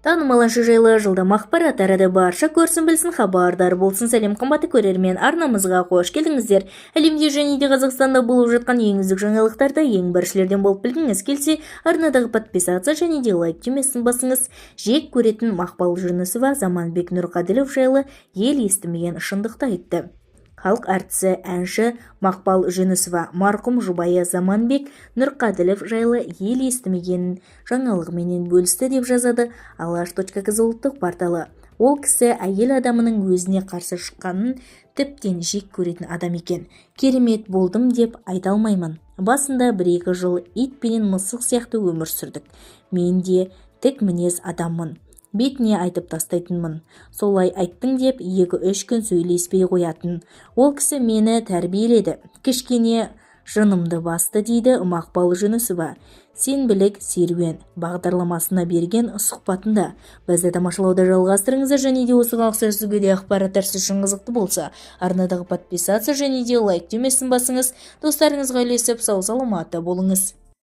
Танымал әнші жайлы жылдам ақпарат тарады. Барша көрсін, білсін, хабардар болсын. Сәлем, қымбатты көрермен! Арнамызға қош келдіңіздер! Әлемде және де Қазақстанда болып жатқан ең үздік жаңалықтарды ең біріншілерден болып білгіңіз келсе, арнадағы подписаться және де лайк түймесін басыңыз. Жек көретін Мақпал Жүнісова Заманбек Нұрқаділов жайлы ел естімеген шындықты айтты. Халық әртісі, әнші Мақпал Жүнісова марқұм жұбайы Заманбек Нұрқаділов жайлы ел естімеген жаңалығыменен бөлісті, деп жазады алаш.кз ұлттық порталы. Ол кісі әйел адамының өзіне қарсы шыққанын тіптен жек көретін адам екен. Керемет болдым деп айта алмаймын. Басында бір-екі жыл ит пенен мысық сияқты өмір сүрдік. Мен де тік мінез адаммын, бетіне айтып тастайтынмын. Солай айттың деп 2-3 күн сөйлеспей қоятын. Ол кісі мені тәрбиеледі, кішкене жынымды басты, дейді Мақпал Жүнісова «Сенбілік серуен» бағдарламасына берген сұхбатында. Бізді тамашалауды жалғастырыңыздар және де осыған ұқсас өзге де ақпараттар сіз үшін қызықты болса, арнадағы подписаться және де лайк түймесін басыңыз. Достарыңызға үлесіп, сау саламатта болыңыз.